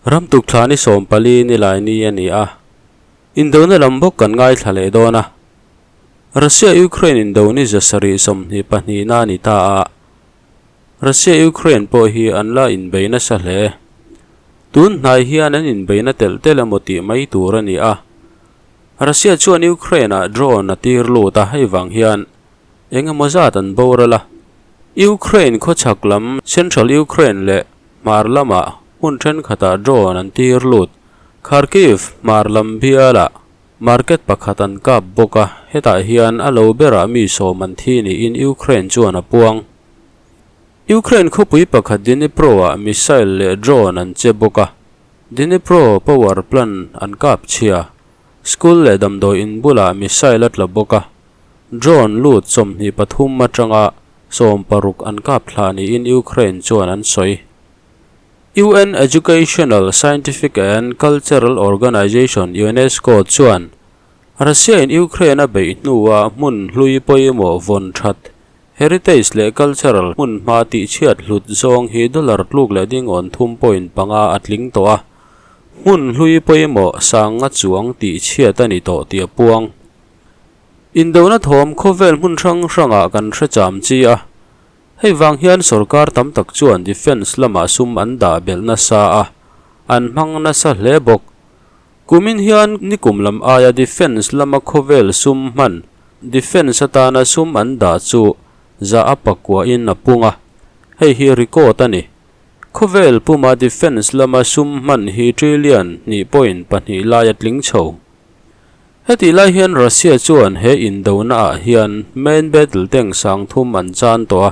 Ram tukthla ni 14 ni lai ni a ni a. Indona lam bawk kan ngaithla leh dawn a. Russia-Ukraine indoni 722 na ni ta a. Russia-Ukraine pawh hi an la inbei nasa hle. Tun hnai hian an inbeina telh telh emaw tih mai tur a ni a. Russia chuan Ukraine-ah drone a tir lut a, hei vang hian eng emaw zat an boral a. Ukraine khawchhak lam Central Ukraine leh Hmar lamah hmun thenkhatah drone an tir lut. Kharkiv hmar lam bialah market pakhat an kap bawk a, hetah hian a lo berah mi sawm an thi niin Ukraine chuan a puang. Ukraine khawpui pakhat Dnipro-ah missile leh drone an che bawk a, Dnipro power plant an kap chhia. School leh damdawi in bulah missile a tla bawk a, drone lut 23 atanga 60 an kap thla niin Ukraine chuan an sawi. UN Educational, Scientific and Cultural Organization, UNESCO, chuan Russia in Ukraine a beih hnua hmun hlui pawimawh vawn that, heritage leh cultural hmun hma tihchhiat hlut zawng hi dollar tluk leh dingawn thum point panga a tling tawh a, hmun hlui pawimawh sanga chuang tihchhiat a ni tawh tih a puang. Indona thawm khawvel hmun hrang hrangah kan hre cham chi a, hei vang hian sorkar tam tak chuan defence lamah sum an dah belh nasa a, an hmang nasa hle bawk. Kumin hian nikum lam aia defence lama khawvel sum hman, defence atana sum an dah chu za a pakuahin a pung a, hei hi record a ni. Khawvel puma defence lama sum hman hi trillion 2.2 lai a tling chho. Heti lai hian Russia chuan he indona ah hian main battle tank 3000 an chan tawh a,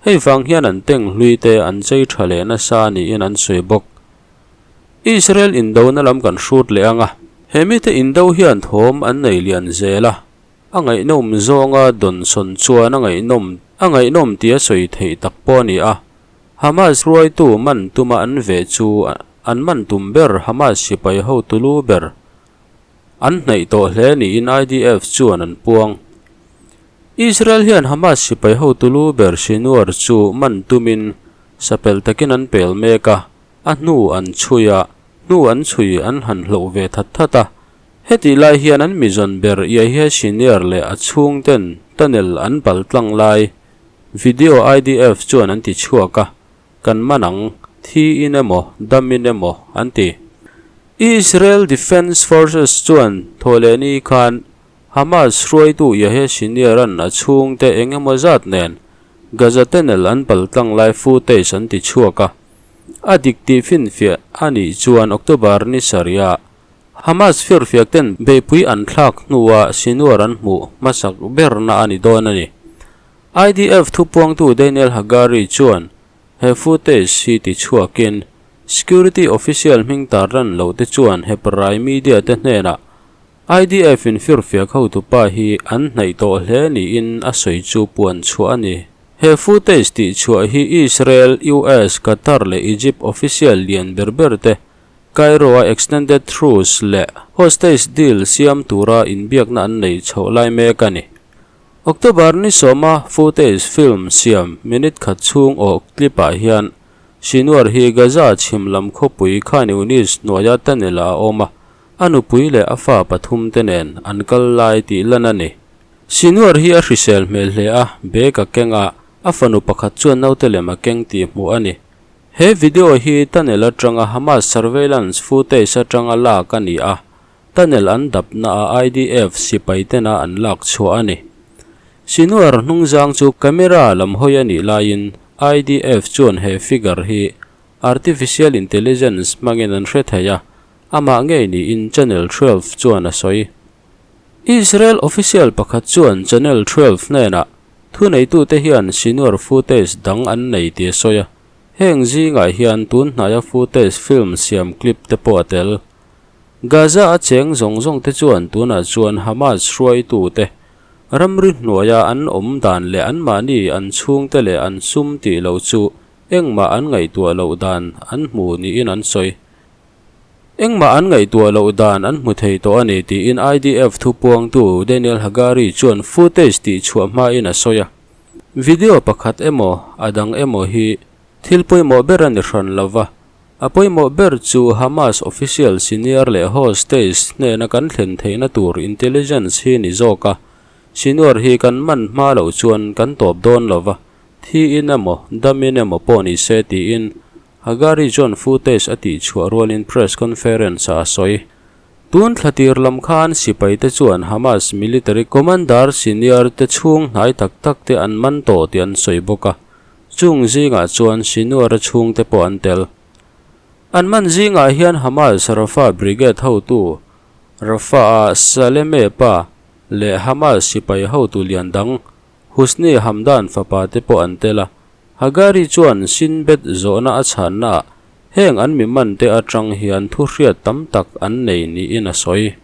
hei vang hian an tank hlui te an chei tha leh nasa niin an sawi bawk. Israel indona lam kan hrut leh anga, he mite indo hian thawm an nei lian zel a, a ngaihnawm zawnga dawn sawn chuan a ngaihnawm a ngaihnawm tia sawi theih tak pawh a ni a. Hamas ruaitu man tuma an ve chu an man tum ber Hamas sipai ho tulu ber an hnaih tawh hle niin IDF chuan an puang. Israel hian Hamas sipai ho tulu ber Sinwar chu man tumin sapel takin an pel mek a, a hnu an chhui a, hnu an chhui an han hloh ve that that a. Heti lai hian an mizawn ber Yahya Sinwar leh a chhungten tunnel an pal tlang lai video IDF chuan an ti chhuak a, kan man ang, thi in emaw, dam in emaw an ti. Israel Defense Forces chuan thawhlehni khan Hamas hruaitu Yahya Sinwar-a'n a chhungte eng emaw zat nen Gaza Tunnel an pal tlang lai footage an ti chhuak a. A dik tih finfiah a nih chuan October ni sarihah Hamas firfiak ten beihpui an thlak hnua Sinwar an hmuh hmasak berna a ni dawn a ni. IDF thupuangtu Daniel Hagari chuan he footage hi ti chhuakin security official hming tar ran lo te chuan Heprai media te hnenah IDF in firfiak hotupa hi an hnaih tawh hle niin a sawi chu puan chhuah a ni. He footage tih chhuah hi Israel, US, Qatar leh Egypt official lian ber ber te Cairo-a extended truce leh hostage deal siam tura inbiakna an nei chhoh lai mek a ni. October ni sawma footage film siam minute khat chhung awh clip-ah hian Sinwar hi Gaza chhim lam khawpui Khan Younis hnuaia tunnel ah a awm a, a nupui leh a fa pathum te nen an kal lai tih lan a ni. Sinwar hi a hrisel hmel hle a, bag a keng a, a fanu pakhat chuan naute lem a keng tih hmuh a ni. He video hi tunnel atanga Hamas surveillance footage atanga lak a ni a, tunnel an dapna a IDF sipai tena an lak chhuah a ni. Sinwar hnungzang chu camera lam hawi a nih laiin IDF chuan he figure hi artificial intelligence hmangin an hre thei a, amah ngei niin Channel 12 chuan a sawi. Israel official pakhat chuan Channel 12 hnenah thuneitute hian Sinwar footage dang an nei tih a sawi a, heng zingah hian tun hnaia footage film siam clip te pawh a tel. Gaza a cheng zawng zawng te chuan tunah chuan Hamas hruaitu te ramri hnuaia an awm dan leh anmahni an chhungte leh an sum tih loh chu engmah an ngaihtuah loh dan an hmu niin an sawi. Engmah an ngaihtuah loh dan an hmu thei tawh a ni tiin IDF thupuangtu Daniel Hagari chuan footage tih chhuah hmain a sawi a. Video pakhat emaw a dang emaw hi thil pawimawh ber a ni hran lova. A pawimawh ber chu Hamas official senior leh hostage hnena kan thlen theihna tur intelligence hi ni zawk a, Sinwar hi kan man hma loh chuan kan tawp dawn lo va, thiin emaw, damin emaw pawh ni se tiin Hagari chuan footage a tihchhuah rualin press conference-ah a sawi. Tun thla tir lam khan sipaite chuan Hamas military commander senior te chhung hnai tak tak te an man tawh tih an sawi bawk a, chung zingah chuan Sinwar-a chhungte pawh an tel. An man zingah hian Hamas Rafah Brigade hotu Rafah-a Saleme pa leh Hamas sipai hotu lian dang Husni Hamdan fapa te pawh an tel a, Hagari chuan Shin Bet zawhna a chhannaah heng an mi man te atang hian thu hriat tam tak an nei niin a sawi.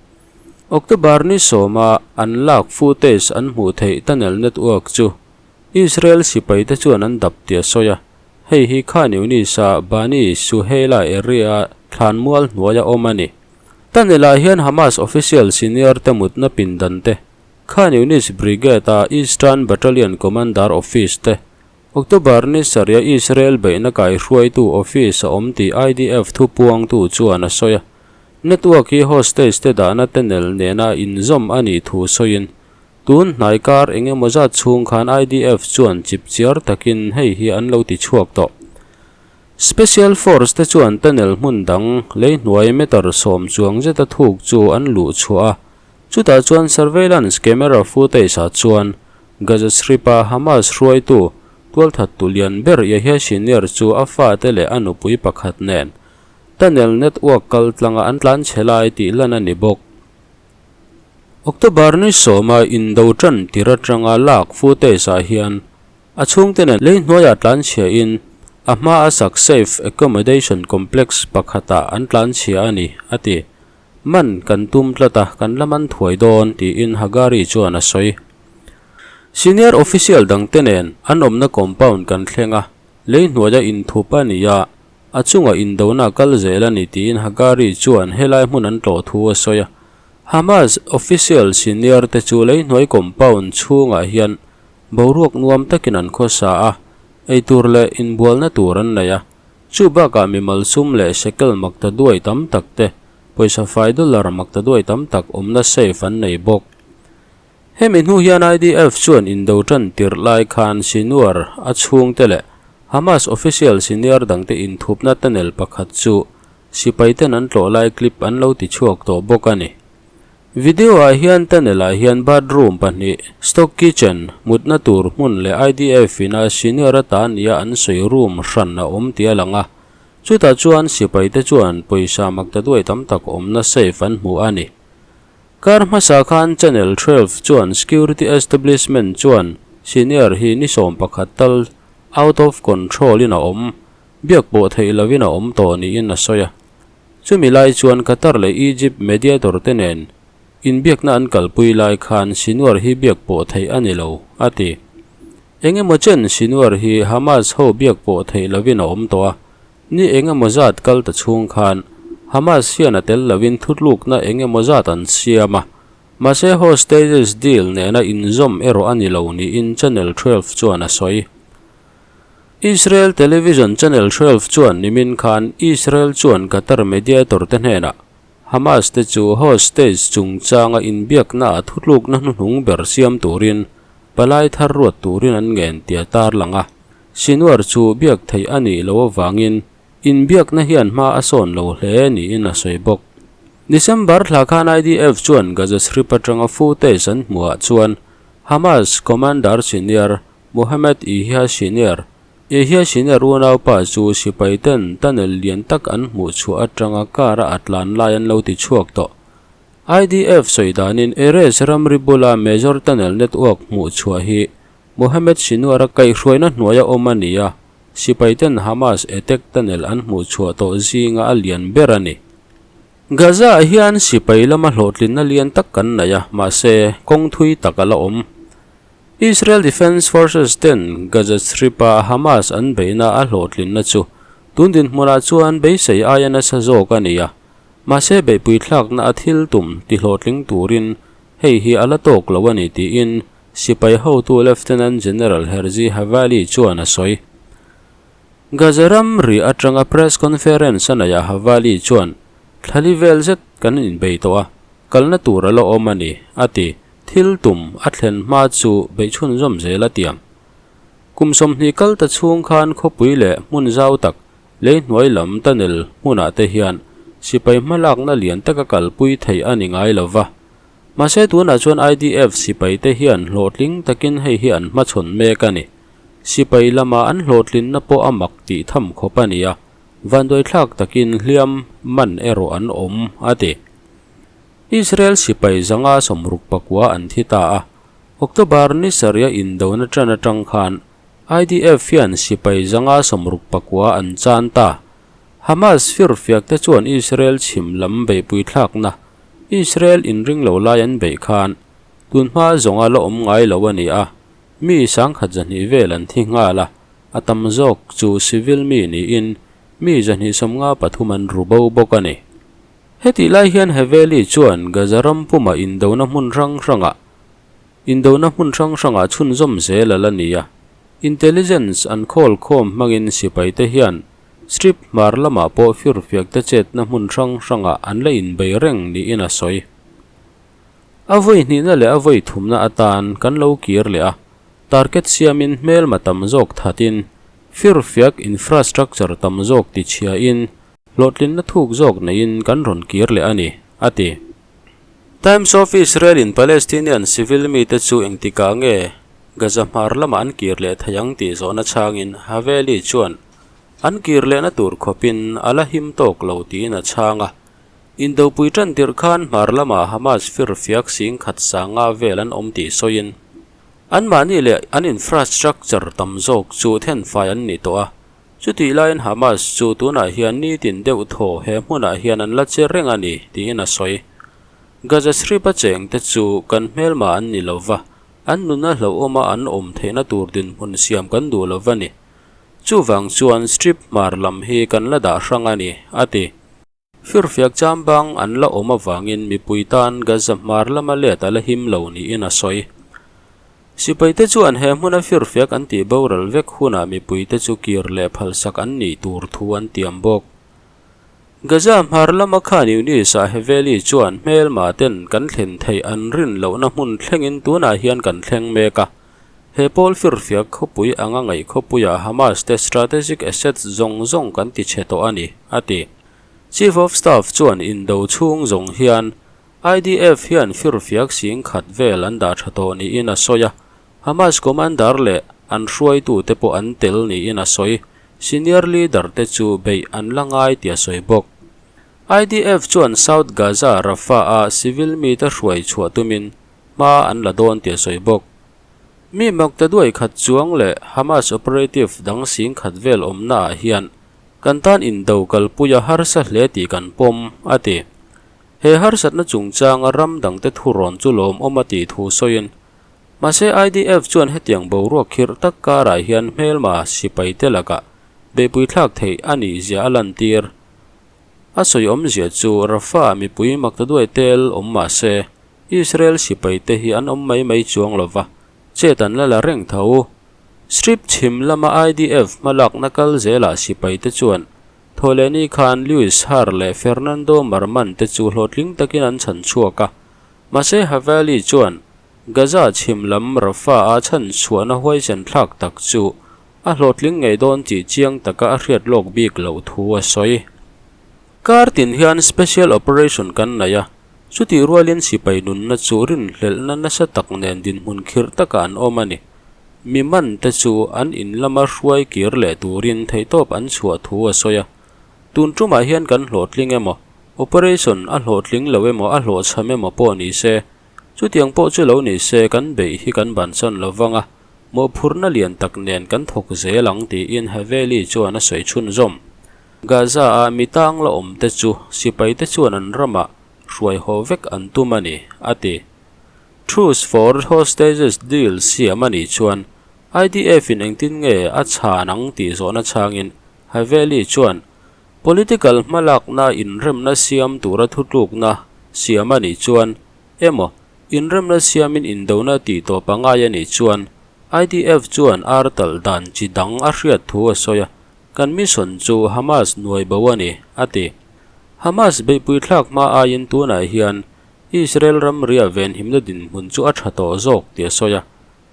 October ni sawma an lak footage an hmuh theih tunnel network chu Israel sipai te chuan an dap tih a sawi a, hei hi Khan Yunis-a Bani Suheila area thlanmual hnuaia awm a ni. Tunnel-ah hian Hamas official senior te mutna pindan te Khan Yunis Brigade-a Eastern Battalion Commander Office te, October ni sarih a Israel beihna kaihruaitu office a awm tih IDF thupuangtu chuan a sawi a. Network hi hostage te dahna tunnel nena inzawm a nih thu sawiin, tun hnai kar eng emaw zat chhung khan IDF chuan chipchiar takin hei hi an lo ti chhuak tawh. Special Force te chuan tunnel hmun dang lei hnuai meter 10 chuang zeta thuk chu an luh chhuah a, Chutah chuan surveillance camera footage-ah chuan Gaza Strip-a Hamas hruaitu tualthattu lian ber Yahya Sinwar chu a fate leh a nupui pakhat nen tunnel network kal tlanga an tlan chhe lai tih lan a ni bawk. October ni sawma indo tan tir atanga lak footage-ah hian a chhungte nen lei hnuaiah tlan chhiahin a hma a sak safe accommodation complex pakhatah an tlan chhia a ni, a ti. Man kan tum tlat a, kan la man thuai dawn, tiin Hagari chuan a sawi. Senior official dangte nen an awmna compound kan thleng a, lei hnuaia inthup a ni a, a chungah indona a kal zel a ni, tiin Hagari chuan helai hmun an tlawh thu a sawi a. Hamas official senior te chu lei hnuai compound chhungah hian boruak nuam takin an khawsa a, eitur leh inbualna tur an nei a. Chu bakah mimal sum leh shekel makta duai tam tak te, pawisa fai dollar makta duai tam tak awmna safe an nei bawk. Hemi hnu hian IDF chuan indo tan tirh lai khan Sinwar a chhungte leh Hamas official senior dangte inthupna tunnel pakhat chu sipaiten an tlawh lai clip an lo ti chhuak tawh bawk a ni. Video-ah hian tunnel-ah hian bathroom pahnih, stock kitchen, mutna tur hmun leh IDF ina senior atan nia an sawi room hran a awm tih a lang a. Chutah chuan sipaite chuan pawisa makta duai tam tak awmna safe an hmu a ni. Kar hmasa khan Channel 12 chuan security establishment chuan senior hi ni 11 tal out of control in a awm, biak pawh theih lovin a awm tawh niin a sawi a. Chumi lai chuan Qatar leh Egypt mediator te nen inbiakna an kalpui lai khan Sinwar hi biak pawh theih a ni lo, a ti. Eng emaw chen Sinwar hi Hamas ho biak pawh theih lovin a awm tawh a, ni eng emaw zat kal ta chhung khan Hamas hian a tel lovin thutlukna eng emaw zat an siam a, mahse hostages deal nena inzawm erawh a ni lo niin Channel 12 chuan a sawi. Israel television Channel 12 chuan nimin khan Israel chuan Qatar mediator te hnenah Hamas te chu hostage chungchanga inbiakna ah thutlukna hnuhnung ber siam turin palai thar ruat turin an ngen tih a tarlang a. Sinwar chu biak theih a nih loh avangin inbiakna hian hma a sawn lo hle niin a sawi bawk. December thla khan IDF chuan Gaza Strip atanga footage an hmuhah chuan Hamas commander senior Mohammed Yahya Sinwar, Yahya Sinwar unaupa chu sipai ten tunnel lian tak an hmuh chhuah atanga car a a tlan lai an lo ti chhuak tawh. IDF sawi danin Erez ramri bula major tunnel network hmuh chhuah hi Mohammed Sinwar a kaihhruaina hnuaia awm a ni a, sipai ten Hamas attack tunnel an hmuh chhuah tawh zinga a lian ber a ni. Gaza ah hian sipai lama hlawhtlinna lian tak kan nei a, mahse kawng thui tak a la awm. Israel Defense Forces ten Gaza Strip-a Hamas an beihna a hlawhtlinna chu tun dinhmunah chuan beisei aia nasa zawk a ni a, mahse beihpui thlakna a thil tum tihlawhtling turin hei hi a la tawk lo a ni tiin sipai hotu Lieutenant General Herzi Havali chuan a sawi. Gaza ramri atanga press conference a neih ah Havali chuan, Thlali vel zet kan inbei tawh a, kalna tur a la awm a ni, a ti. Thil tum a thlen hma chu beih chhunzawm zel a tiam. Kum 20 kal ta chhung khan khawpui leh hmun zau tak, lei hnuai lam tunnel hmunah te hian sipai hmalakna lian taka kalpui theih a ni ngai lo va. Mahse tunah chuan IDF sipai te hian hlawhtling takin hei hi an hmachhawn mek a ni. Sipai lama an hlawhtlinna pawh a mak tih tham khawp a ni a, vanduaithlak takin hliam man erawh an awm, a ti. Israel sipai zanga 69 an thi ta a, October ni sarih a indona tan atang khan IDF hian sipai 169 an chan ta. Hamas firfiak te chuan Israel chhim lam beihpui thlakna Israel inring lo lai an beih khan tunhma zawnga la awm ngai lo a ni a, mi 1200 vel an thi nghal a, a tam zawk chu civil mi niin mi 253 an ru bo bawk a ni. Hetih lai hian Haveli chuan Gaza ram puma indona hmun hrang hrangah indona hmun hrang hrangah chhunzawm zel a la ni a. Intelligence an khawl khawm hmangin sipai te hian Strip hmar lamah pawh firfiak te chetna hmun hrang hrangah an la inbei reng niin a sawi. A vawi hnihna leh a vawi thumna atan kan lo kir leh a, target siamin hmelma tam zawk thatin firfiak infrastructure tam zawk tichhiain Hlawhtlinna thuk zawk neiin kan rawn kir leh a ni, a ti. Times of Israel-in Palestinian civil mite chu engtikah nge Gaza hmar lamah an kir leh thei ang tih zawhna chhangin Haveli chuan an kir lehna tur khawpin a la him tawk lo tiin a chhang a. Indopui tan tirh khan hmar lamah Hamas firfiak 10,000 sanga vel an awm tih sawiin anmahni leh an infrastructure tam zawk chu thenfai an ni tawh a. Chutih laiin Hamas chu tunah hian nitin deuh thaw he hmunah hian an la che reng a ni, tiin a sawi. Gaza Strip-a chengte chu kan hmelma an ni lo va, an nuna hlauhawma an awm theihna tur dinhmun siam kan duh lo va ni. Chuvang chuan Strip hmar lam hi kan la dah hrang a ni, a ti. Firfiak chambang an la awm avangin mipui tan Gaza hmar lama let a la him lo niin a sawi. Sipaite chuan he hmuna firfiak an tih boral vek hunah mipuite chu kir leh phalsak an nih tur thu an tiam bawk. Gaza hmar lama Khan Yunis-ah Haveli chuan hmelma ten kan thlen theih an rin lohna hmun thlengin tunah hian kan thleng mek a. He pawl firfiak khawpui anga ngaih khawpuiah Hamas te strategic assets zawng zawng kan ti chhe tawh a ni, a ti. Chief of Staff chuan indo chhung zawng hian IDF hian firfiak 10,000 vel an dah tha tawh niin a sawi a, Hamas commander leh an hruaitute pawh an tel niin a sawi. Senior leader te chu beih an la ngai tih a sawi bawk. IDF chuan South Gaza Rafah-a civil mite hruai chhuah tumin hma an la dawn tih a sawi bawk. Mi mak ta duai khat chuang leh Hamas operative dang 10,000 vel awmnaah hian kan tan indo kalpui a harsa hle tih kan pawm, a ti. He harsatna chungchanga ram dangte thurawn chu lawmawm a tih thu sawiin, mahse IDF chuan hetiang boruak khirh tak karah hian hmelma sipaite lakah beihpui thlak theih a nih zia a lantir. A sawi awmzia chu Rafah mipui maktaduai tel awm mahse Israel sipaite hi an awm mai mai chuang lova, chet an la la reng tho. Strip chhim lama IDF hmalakna kal zelah sipaite chuan Thawhlehni khan Luis Har leh Fernando Marman te chu hlawhtling takin an chhan chhuak a. Mahse Haveli chuan Gaza chhim lam Rafah a chhan chhuahna huaisen thlak tak chu a hlawhtling ngei dawn tih chiang taka a hriat lawk bik loh thu a sawi. Kar tin hian special operation kan nei a, chutih rualin sipai nunna chu rinhlelhna nasa tak nen dinhmun khirh takah an awm a ni. Mi man te chu an in lama hruai kir leh turin theihtawp an chhuah thu a sawi a. Tun tumah hian kan hlawhtling emaw, operation a hlawhtling lo emaw a hlawhchham emaw pawh ni se, chutiang pawh chu lo ni se kan beih hi kan bansan lo vang a, mawhphurhna lian tak nen kan thawk zel ang tiin Haveli chuan a sawi chhunzawm. Gaza-a mi tang la awm te chu sipai te chuan an ramah hruai haw vek an tum a ni, a ti. Truce for Hostages deal siam a nih chuan IDF-in engtin nge a chhan ang tih zawhna chhangin Haveli chuan political hmalakna inremna siam tura thutlukna siam a nih chuan emaw inremna siamin indona tih tawp a ngai a nih chuan IDF chuan ar talh dan chi dang a hriat thu a sawi a. Kan mission chu Hamas nuai bo a ni, a ti. Hamas beihpui thlak hma aiin tunah hian Israel ramria venhimna dinhmun chu a tha tawh zawk tih a sawi a.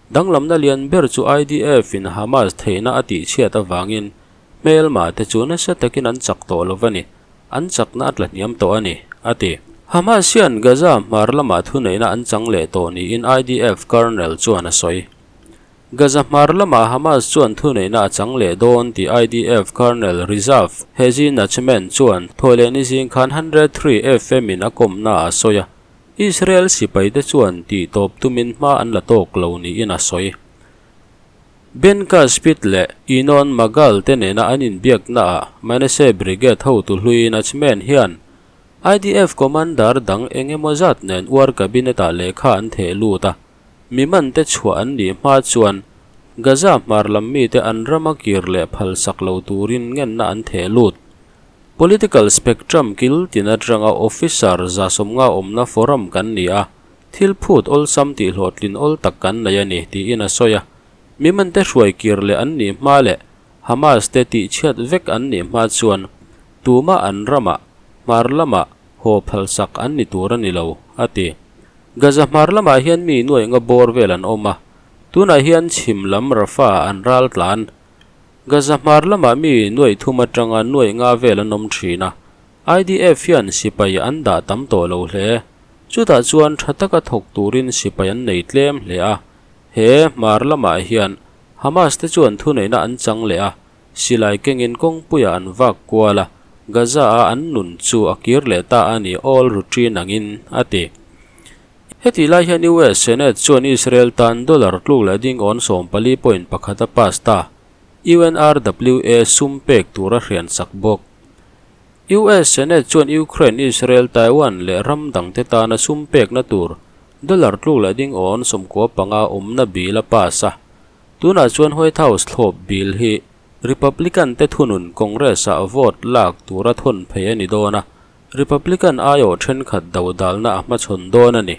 Danglamna lian ber chu IDF-in Hamas theihna a tihchhiat avangin hmelma te chu nasa takin an chak tawh lo va ni, an chakna a tla hniam tawh a ni, a ti. Hamas hian Gaza hmar lamah thuneihna an chang leh tawh niin IDF colonel chuan a sawi. Gaza hmar lamah Hamas chuan thuneihna a chang leh dawn tih IDF colonel Reserve Hezi Nachman chuan thawhlehni zing khan 103 FM-in a kawmna a sawi a. Israel sipaite chuan tih tawp tumin hma an la tawk lo niin a sawi. Ben Caspit leh Inon Magal te nena an inbiaknaah Manasseh Brigade hotu hlui Nachman hian IDF commander dang eng emaw zat nen War Cabinet-ah lehkha an theh lut a, mi mante chhuah an nih hma chuan Gaza hmar lam mite an rama kir leh phalsak lo turin ngenna an theh lut. Political spectrum kil tin atanga officer zasawmnga awmna forum kan ni a, thil phut awlsam tih hlawhtlin awl tak kan nei a ni, tiin a sawi a. Mimante hruai kir leh an nih hma leh Hamas te tihchhiat vek an nih hma chuan tumah an ramah, hmar lamah haw phalsak an ni tur a ni lo, a ti. Gaza hmar lamah hian mi nuaih nga bawr vel an awm a, tunah hian chhim lam Rafah an ral tlan. Gaza hmar lamah mi nuaih thum atanga nuaih nga vel an awm thin a, IDF hian sipai an dah tam tawh lo hle. Chutah chuan tha taka thawk turin sipai an nei tlem hle a, he hmar lamah hian Hamas te chuan thuneihna an chang leh a, silai kengin kawngpuiah an vak kual a, Gaza-a an nun chu a kir leh ta a ni all routine angin, a ti. Hetih lai hian US Senate chuan Israel tan dollar tluk leh ding awn 14.1 a pass ta. UNRWA sum pek tur a hriansak bawk. US Senate chuan Ukraine, Israel, Taiwan leh ram dangte tana sum pekna tur dollar tluk leh ding awn 95 awmna bill a pass a. Tunah chuan White House thlawp bill hi Republican te thunun Congress-ah vote lak tura thawn phei a ni dawn a. Republican aiawh thenkhat dodalna a hmachhawn dawn a ni.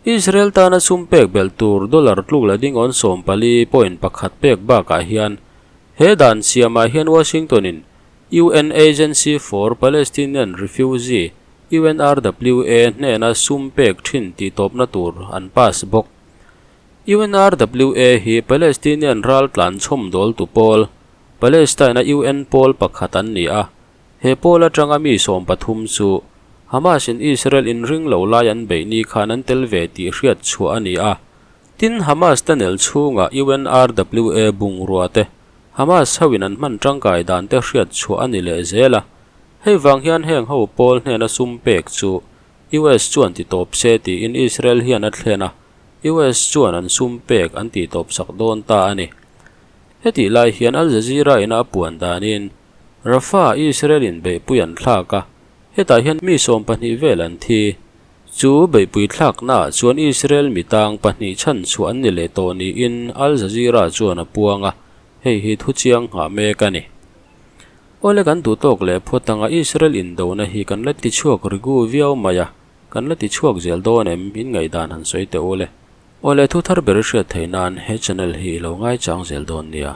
Israel tana sum pek belh tur dollar tluk leh ding awn 14.1 pek bakah hian he dan siamah hian Washington-in UN Agency for Palestinian Refugee, UNRWA, hnena sum pek thin tihtawpna tur an pass bawk. UNRWA hi Palestinian ral tlan chhawmdawltu pawl, Palestine-a UN pawl pakhat an ni a, He pawl atanga mi 13 chu Hamas-in Israel inring lo lai an beih ni khan an tel ve tih hriat chhuah a ni a. Tin, Hamas tunnel chhunga UNRWA bungrua te Hamas hoin an hman tangkai dan te hriat chhuah a ni leh zel a. Hei vang hian heng ho pawl hnena sum pek chu US chuan ti tawp se tiin Israel hian a thlen a, US chuan an sum pek an ti tawp sak dawn ta a ni. Hetih lai hian Al Jazeera ina a puan danin Rafah Israel-in beihpui an thlak a, hetah hian mi 20 vel an thi. Chu beihpui thlaknaah chuan Israel mi tang pahnih chhan chhuah an ni leh tawh niin Al Jazeera chuan a puang a, hei hi thuchiang nghah mek a ni. Awle kan duh tawk leh phawt anga Israel indona hi kan la tichhuak rigu viau mai a, kan la tichhuak zel dawn em in ngaihdan han sawi teh u le. Awle thu thar ber i hriat theih nan he channel hi i lo ngaichang zel dawn nia.